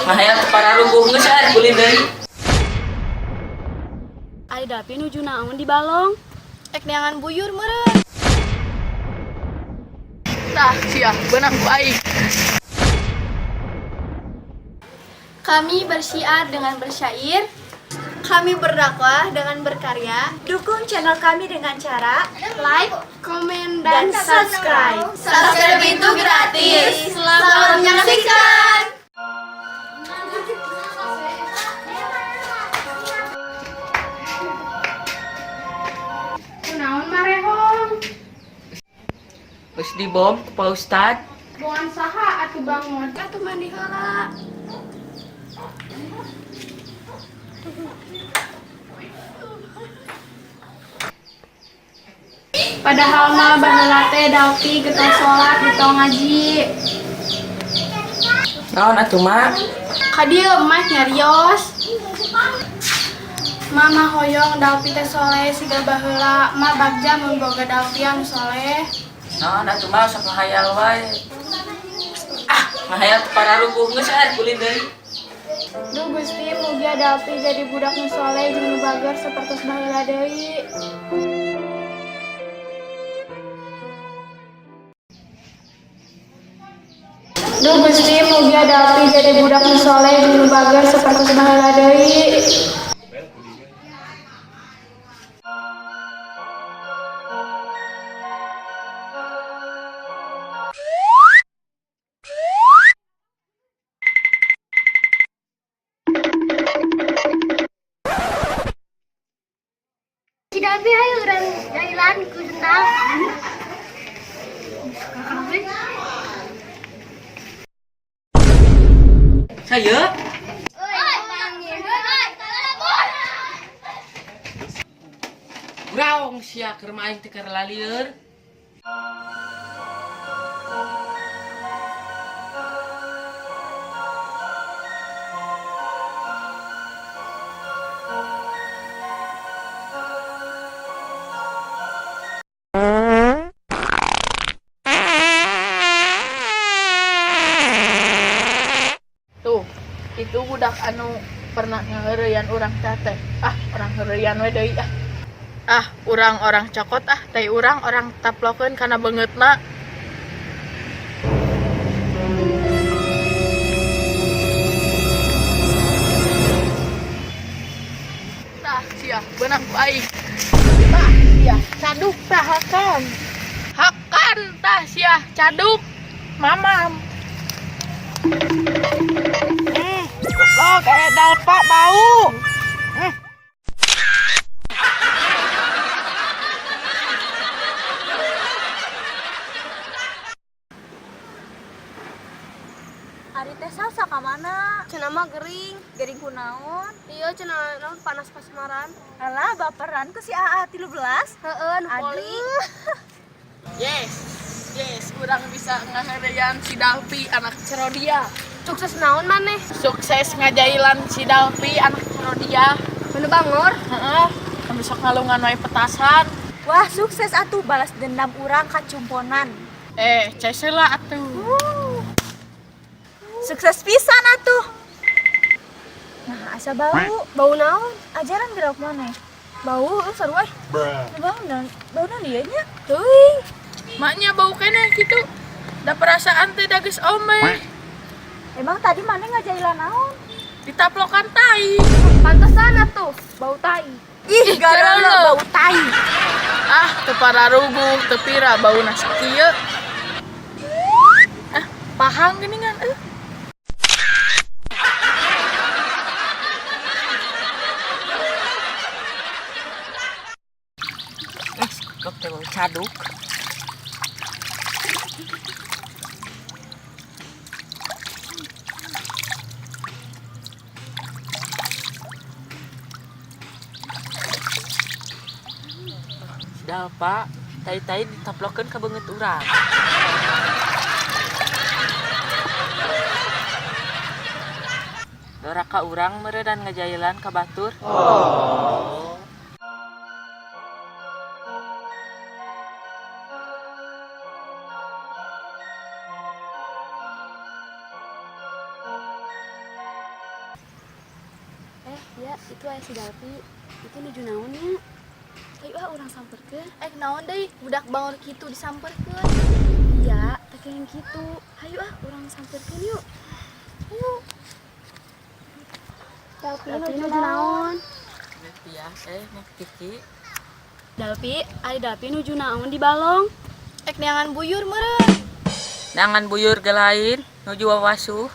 Ngahayal teu pararuguh geus ah kulin deui. Ari Dapi nuju naon di balong? Ek neangan buyur meureun. Tah, sia, beunang ku aing. Kami bersyiar dengan bersyair. Kami berdakwah dengan berkarya. Dukung channel kami dengan cara like, komen, dan subscribe. Subscribe itu gratis. Selamat menyaksikan. Kunaon marehong? Geus dibom ku Pak Ustad. Bongan saha atuh bangun? Atuh mandi heula. Padahal mah baheula teh Dapi getol salat getol ngaji. Naon atuh mak? Ka dieu mah nyarios. Mama hoyong Dapi teh soleh siga baheula, ma bagja mun boga Dapi anu soleh. Naon atuh mak sok ngahayal wae. Ah, ngahayal teu pararuguh geus ah kulin deui. Duh Gusti, mugia Dapi jadi budak nu soleh jeung nu bager sapertos baheula deui. Duh Gusti, mugia Dapi jadi budak nu soleh jeung nu bager sapertos baheula deui. Si Dapi ayo urang jailan ku sendal. Saya Braung sia keur mah aing teh keur lalieur. Tuh, itu budak anu pernah ngaheureyan urang teh. Ah, urang heureyan we deui ah. Ah, urang orang cokot ah, tai urang orang taplokeun kana beungeutna. Tah, sia, beunang ku aing. Tah, sia, caduk tah hakan. Hakan tah sia, caduk. Mamam. Goblok eh dalpa bau. Ari teh salsa ka mana? Cenah mah gering. Gering kunaon? Iya cenah naon panas kasmaran. Alah baperan ku si AA 13. Heeh, nu poli. Yes. Yes, urang bisa ngaheureyan si Dalpi anak Cerodia. Sukses naon maneh? Sukses ngajailan si Dalpi anak Cerodia. Menu bangor. Heeh, kami sok ngalungan wae petasan. Wah, sukses atuh balas dendam urang ka cumponan. Eh, cese lah atuh. Sukses pisan atuh. Nah, asa bau. Bau naon? Ajaran gerok maneh. Bau seru eh. Bau naon? Bau naon ieu nya? Teuing. Maknya bau keneh gitu. Da perasaan teh da geus ome. Emang tadi maneh ngajailan naon? Ditaplokan tai. Pantesan atuh bau tai. Ih, garelo. bau tai. Ah, teu pararuguh, teu pira bauna sakieu. Ah, pahang geuningan euy. Eh, goblok teh bau caduk. Dalpa, tai-tai ditaplokeun ka beungeut urang. Doraka urang meureun ngajailan ka batur. Ya, itu aya si Dalpi. Itu nuju naon nya? Ayo ah, urang samperkeun. Eh, naon deui budak bangor kitu disamperkeun. Iya, teh yang kitu. Hayu ah, urang samperkeun yuk. Ayo. Dalpi Dalpi nuju nuju naon? naon? Ya, eh, Kiki. Dalpi, ari Dalpi nuju naon di balong? Ek neangan buyur meureun. Nangan buyur ge lain, nuju wawasuh.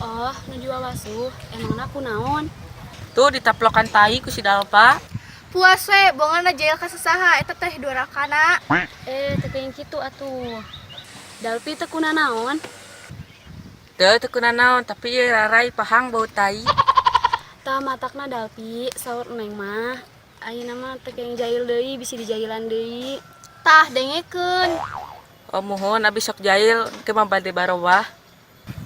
Oh, nuju wawasuh. Emangna kunaon? Tuh ditaplokan tai ku si Dalpa. Puas we, bongan jail ka sasaha eta teh durakana. Eh, teh yang kitu atuh. Dalpi teh kunanaon? Teu teu naon, tapi ieu rarai pahang bau tai. Tah matakna Dalpi, saur Neng mah. Ayeuna mah teh yang jahil deui, bisi dijailan deui. Tah dengekeun. Oh muhun abi sok jahil ke mah bade barobah.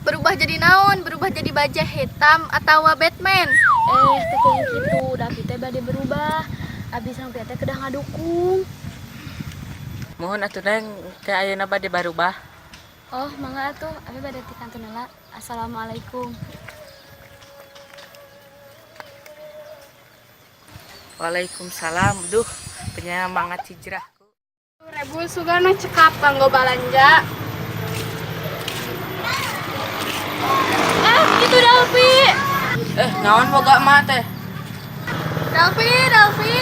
Berubah jadi naon? Berubah jadi baja hitam atau Batman? Eh, teh yang kitu, Dalpi teh bade berubah. Abi sampai teh kedah ngadukung. Muhun atuh Neng, ke ayeuna bade barubah. Oh, mangga atuh, abi bade ti kantun heula. Assalamualaikum. Waalaikumsalam. Duh, penyemangat hijrahku. Ribu sugana cekap kanggo balanja. Eh, itu Dalpi. Eh, naon boga mah teh? Dalpi, Dalpi.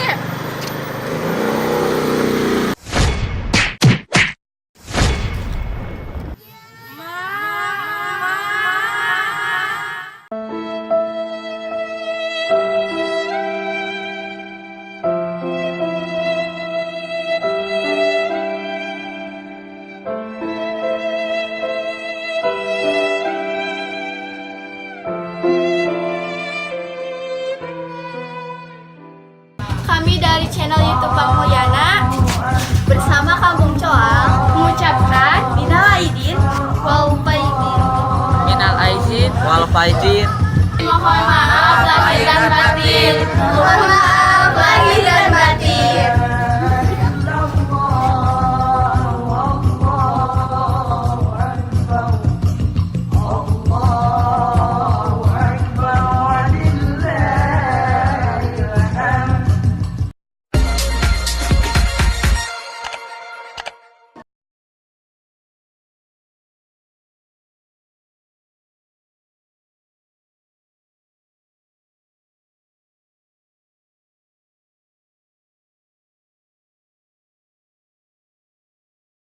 Kami dari channel YouTube Bang Mulyana bersama Kampung Coal mengucapkan minal aidin wal faizin. Minal aizin Wal faizin. Mohon